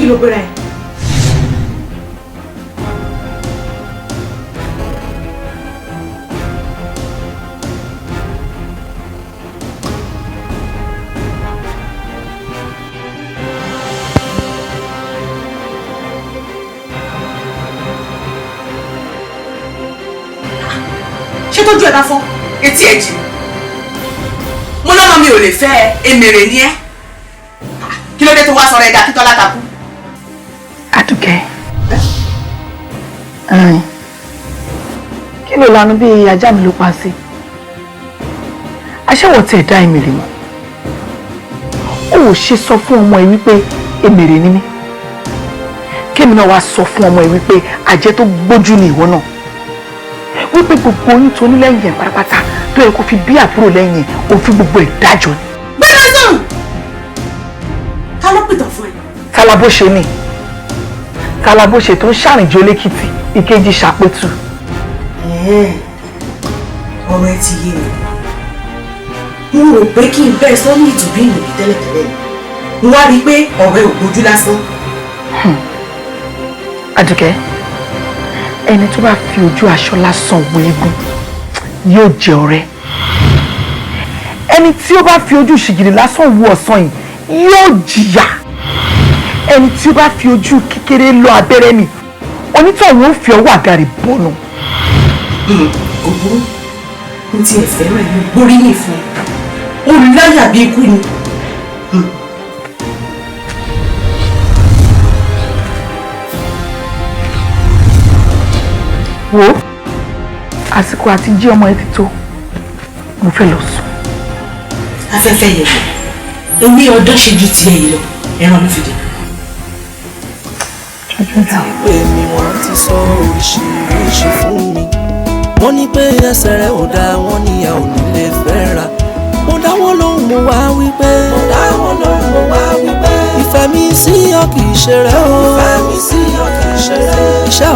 Kí ló gbéra ẹ? Ṣé tójú ẹ bá fọ́ etí ẹ jì? Mo lọ́mọ mi ò lè fẹ́ ẹ, èmèrè ni ẹ́. Kí ló dé tó wá sọ̀rọ̀ ẹ̀dá Akíntọ́lá takú? Àdùkẹ́, kí ló lanu bí ajá mi ló pa sí? Aṣẹ́wọ̀ tí ẹ̀ dá èmèrè mọ́. Ó ò ṣe sọ fún ọmọ ẹ wípé èmèrè ni mí. Kémi náà wá sọ fún ọmọ ẹ wípé àjẹ́ tó gbójú ni ìwọ náà. Wípé gbogbo oyún tó ní lẹ́yìn ẹ̀ pátápátá tó yẹ kó fi bí àbúrò lẹ́yìn ẹ̀, òun fi gbogbo ẹ̀ dájọ́ ni. Gbẹ́dọ̀ sọ̀rọ̀! Ta ló pìtàn fún ẹ? Tálábóṣe ni. Tálábóṣe tó ń ṣàrìnjó lẹ́kìtì, ìkejì ṣàpètù. Ọ̀rọ̀ ẹ ti yé mi. Mo rò pé kí n bẹ́ẹ̀ sọ ní ìtùbí ìnùbí tẹ́lẹ̀tẹ́lẹ̀ ni. Mo wá rí i pé ọ̀rẹ́ ò gbójú lásán. Àdùkẹ́, ẹni tó bá fi ojú aṣọ lásán wo eégún yóò jẹ ọ̀rẹ́. Ẹni tí ó bá fi ojú ṣìgìdì lásán wo ọ̀sán yìí yóò jìyà. Ẹni tí ó bá fi ojú kékeré lọ abẹ́rẹ́ mi, onítọ̀hún ó fi ọwọ́ àga rẹ̀ bọnu. Kò burú, mo tiẹ̀ fẹ́ràn ẹ̀, mo gbóríyìn fún ẹ. Ó láyà bí ikú ni. Wo, àsìkò àti jí ọmọ ẹ ti tó, mo fẹ́ lọ sùn. Afẹ́fẹ́ yẹ̀yẹ̀, ewé ọdún ṣe ju tiẹ̀ yìí lọ, ẹran ló fi dé. Pé mi wọ́n ti sọ oríṣiríṣi fún mi. Wọ́n ní pé ẹsẹ̀ rẹ̀ ò dáa, wọ́n ní a ò ní lè fẹ́ ra. Mo dá wọn lóhùn, mo wá wípé. Mo dá wọn lóhùn, mo wá wípé. Ìfẹ́ mi sí ọ kì í ṣe rẹ o. Ìfẹ́ mi sí ọ kì í ṣe rẹ. Iṣẹ́